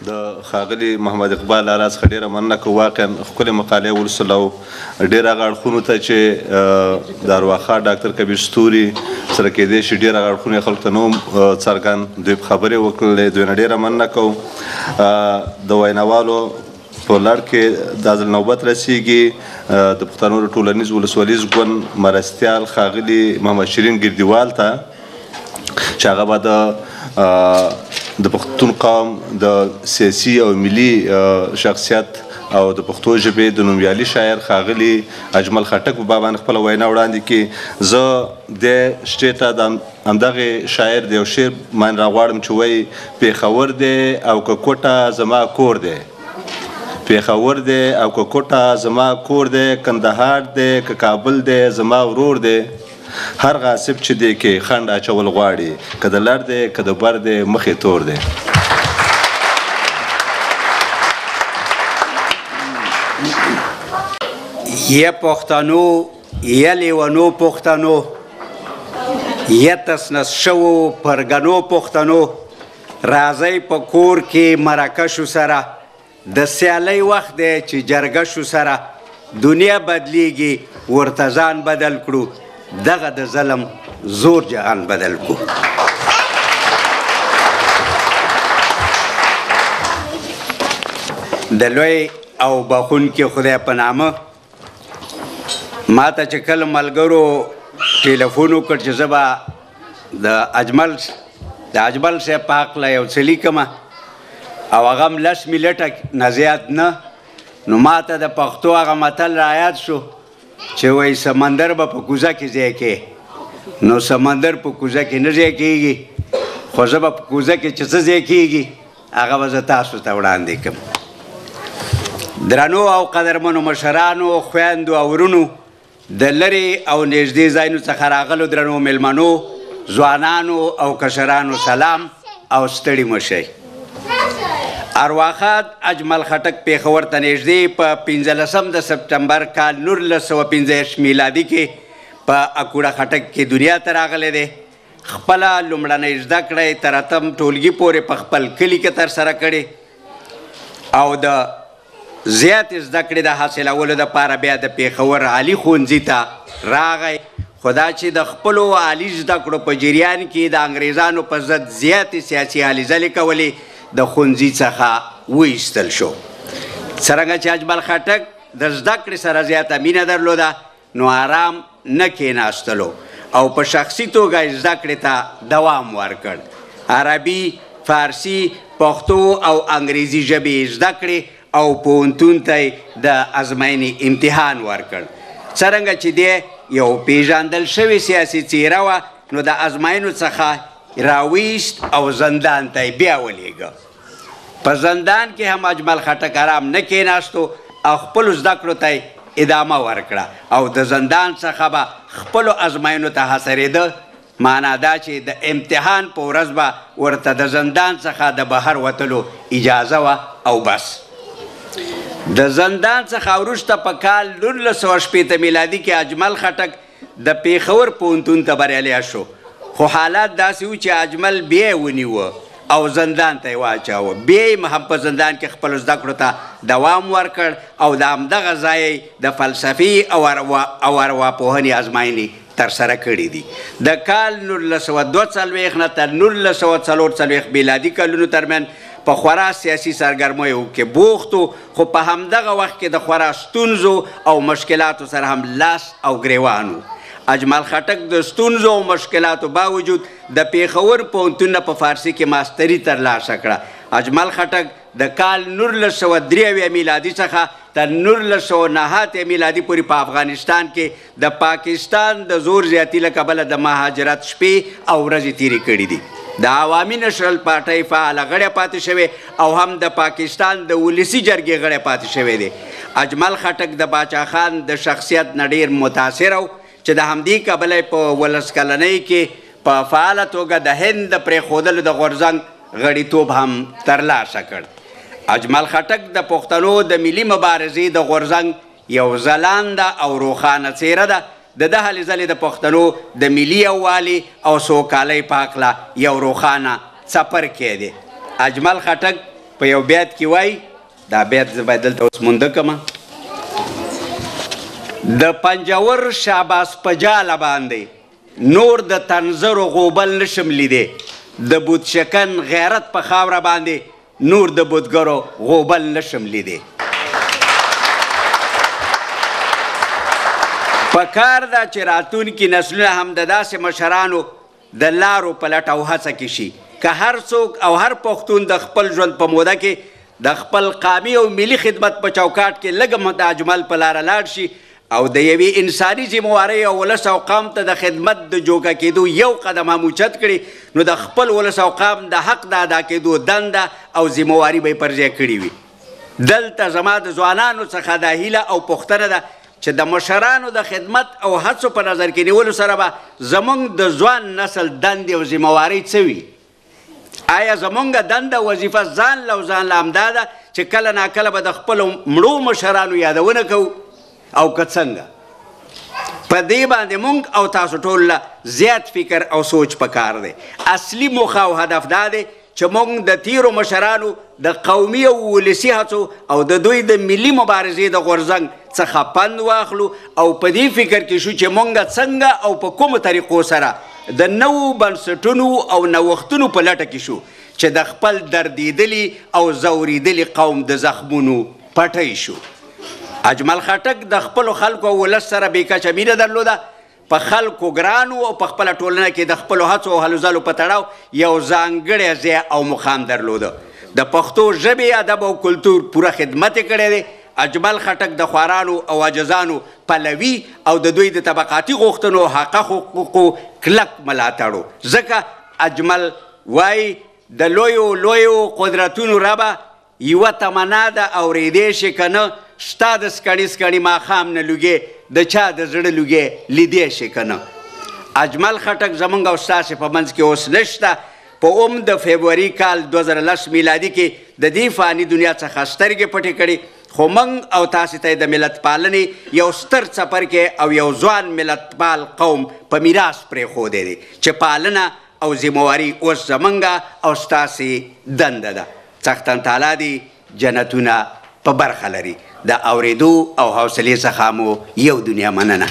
د ښاغلي محمد اقبال لالا څخه ډېره مننه کوو. واقعا ښکلې مقالې ولوستله او ډېر هغه اړخونو ته چې د ارواښاد ډاکتر کبیر ستوري سره کېدای شي، ډېر هغه اړخونه یې خلکو ته نه وم څرګند، دوی په خبرې وکړلې. دوی نه ډېره مننه کوو. د ویناوالو په لړ کې دا ځل نوبت رسیږي د پښتنو د ټولنیز ولسوالیز ګوند مرستیال ښاغلي محمد شیرین ګردیوال ته، چې هغه به د پښتون قوم د سیاسي او ملي شخصیت او د پښتو ژبې د نومیالي شاعر ښاغلي اجمل خټک په باب باندې خپله وینا وړاندې کړي. زه دې شتې ته د همدغې شاعر د یو شعر باندې راغواړم چې وایي: پېښور دی او که کوټه زما کور دی، پېښور دی او که کوټه زما کور دی، کندهار دی که کابل دی زما ورور دی، هر غاصب چې دی کې خنډ اچول غواړي، که د لر دی که د بر دی مخې تور دی. یا پښتنو، یا لیونو پښتنو، یا تسنس شوو پرګنو پښتنو، راځئ په کور کې مرکه شو سره، د سیالۍ وخت دی چې جرګه شو سره، دنیا بدلیږي ورته ځان بدل کړو، دغه د ظلم زور جهان بدل کړو. د لوی او بخښونکي خدای په نامه. ما ته چې کله ملګرو ټلیفون وکړ چې زه به د اجمل صاحب په هکله یو څه لیکم، او هغه هم 10 منټه نه زیات نه، نو ما ته د پښتو هغه متل رایاد شو چې وایي سمندر به په کوزه کې ځای کې، نو سمندر په کوزه کې نه ځای کېږي، خو زه به په کوزه کې چې څه ځای کېږي هغه به زه تاسو ته وړاندې کړم. درنو او قدرمنو مشرانو، خویندو او ورونو، د لرې او نږدې ځایونو څخه راغلو درنو میلمنو، ځوانانو او کشرانو سلام او ستړي مه شئ. ارواښاد اجمل خټک پېښور ته نږدې په 15 د سپټمبر کال 1935 میلادي کې په اکوړه خټک کې دنیا ته راغلی دی. خپله لومړنۍ زده کړه یې تر اتم ټولګي پورې په خپل کلي کې ترسره کړې او د زیاتې زده کړې د حاصلولو دپاره بیا د پېښور عالي ښوونځي ته راغی. خو دا چې د خپلو عالي زده کړو په جریان کې د انګریزانو په ضد زیاتې سیاسي هلې ځلې کولې، د ښوونځي څخه وایستل شو. څرنګه چې اجمل خټک د زده کړې سره زیاته مینه درلوده، نو آرام نه کېناستلو او په شخصي توګه یې زده کړې ته دوام ورکړ. عربي، فارسي، پښتو او انګریزي ژبې یې زده کړې او پوهنتون ته یې د ازموینې امتحان ورکړ. څرنګه چې دی یو پیژندل شوی سیاسي څیره وه، نو د ازموینو څخه راویست او زندان ته یې بیا ولیږه. په زندان کې هم اجمل خټک ارام نه کېناستو او خپلو زده کړو ته یې ادامه ورکړه او د زندان څخه به خپلو ازموینو ته حاضرېده. معنا دا چې د امتحان په ورځ به ورته د زندان څخه د بهر وتلو اجازه وه او بس. د زندان څخه وروسته په کال 1960 میلادي کې اجمل خټک د پېښور پوهنتون ته بریالی شو، خو حالات داسې وو چې اجمل بیا یې ونیوه او زندان ته یې واچاوه. بیا یې هم په زندان کې خپلو زده کړو ته دوام ورکړ او د همدغه ځای د فلسفې او ارواپوهنې ازموینې ترسره کړې دي. د کال 1942 نه تر 1944 میلادي کلونو ترمنځ په خورا سیاسي سرګرمیو کې بوخت و، خو په همدغه وخت کې د خورا ستونزو او مشکلاتو سره هم لاس او ګریوان و. اجمل خټک د ستونزو او مشکلاتو باوجود د پېښور پوهنتون نه په فارسي کې ماستري ترلاسه کړه. اجمل خټک د کال 1973 میلادي څخه تر 1989 میلادي پورې په افغانستان کې د پاکستان د زور زیاتي له کبله د مهاجرت شپې او ورځې تېرې کړې دي. د عوامي نشنل پارټۍ فعاله غړی پاتې شوی او هم د پاکستان د ولسي جرګې غړی پاتې شوی دی. اجمل خټک د باچا خان د شخصیت نه ډېر متاثر و چې د همدې کبله په 18 کلنۍ کې په فعاله توګه د هند د پرېښودلو د غورځنګ غړیتوب هم ترلاسه کړ. اجمل خټک د پښتنو د ملي مبارزې د غورځنګ یو ځلانده او روښانه څیره ده. د ده هلې ځلې د پښتنو د ملي یووالي او سوکالۍ په هکله یو روښانه څپرکی دی. اجمل خټک په یو بیت کې وایي، دا بیت زه باید دلته اوس مونده کړم، د پنجور شهباز په جاله باندې نور د تنظرو غوبل نشم لیدی، د بوتشکن غیرت په خاوره باندې نور د بتګرو غوبل نشم لیدی. په کار ده چې راتلونکي نسلونه هم د داسې مشرانو د لارو په لټه او هڅه کې شي. که هر څوک او هر پښتون د خپل ژوند په موده کې د خپل قامي او ملي خدمت په چوکاټ کې لږ هم د اجمل په لاره لاړ شي او د یوې انساني ذمهوارۍ او ولس او قام ته د خدمت د جوګه کېدو یو قدم هم اوچت کړي، نو د خپل ولس او قام د حق د ادا کېدو دنده او ذمهواري به یې پر ځای کړې وي. دلته زما د ځوانانو څخه دا هیله او پوښتنه ده چې د مشرانو د خدمت او هڅو په نظر کې نیولو سره به زموږ د ځوان نسل دندې او ذمهوارۍ څه وي؟ آیا زموږ دنده وظیفه ځان له او ځان له همدا ده چې کله ناکله به د خپلو مړو مشرانو یادونه کوو او که څنګه؟ په دې باندې موږ او تاسو ټول له زیات فکر او سوچ پکار دی. اصلي موخه او هدف دا دی چې موږ د تیرو مشرانو د قومي او ولسي هڅو او د دوی د ملي مبارزې د غورځنګ څخه پند واخلو او په دې فکر کې شو چې موږ څنګه او په کومو طریقو سره د نوو بنسټونو او نوښتونو په لټه کې شو چې د خپل دردېدلي او ځورېدلي قوم د زخمونو پټۍ شو. اجمل خټک د خپلو خلکو او ولس سره بې کچه مینه درلوده، په خلکو ګران و او په خپله ټولنه کې د خپلو هڅو او هلو ځلو په تړاو یو ځانګړی ځای او مقام درلوده. د پښتو ژبې، ادب او کلتور پوره خدمت یې کړی دی. اجمل خټک د خوارانو او عاجزانو پلوي او د دوی د طبقاتي غوښتنو او حقه حقوقو کلک ملاتړ و، ځکه اجمل وایي د لویو لویو قدرتونو ربه یوه تمنا ده اورېدی شي که نه، ستا د سکڼي سکڼي ماښام نه لوګی د چا د زړه لوګی لیدی شي که نه. اجمل خټک زموږ او ستاسې په منځ کې اوس نشته. په 7 د فبروري کال 2010 میلادي کې د دې فاني دنیا څخه سترګې پټې کړې، خو موږ او تاسې ته د ملت پالنې یو ستر څپرکی او یو ځوان ملتپال قوم په میراث پرېښودی دی چې پالنه او ذمهواري اوس زموږ او ستاسې دنده ده. څښتن تعالی دې جنتونه په برخه لري. د اورېدو او حوصلې څخه مو یو دنیا مننه.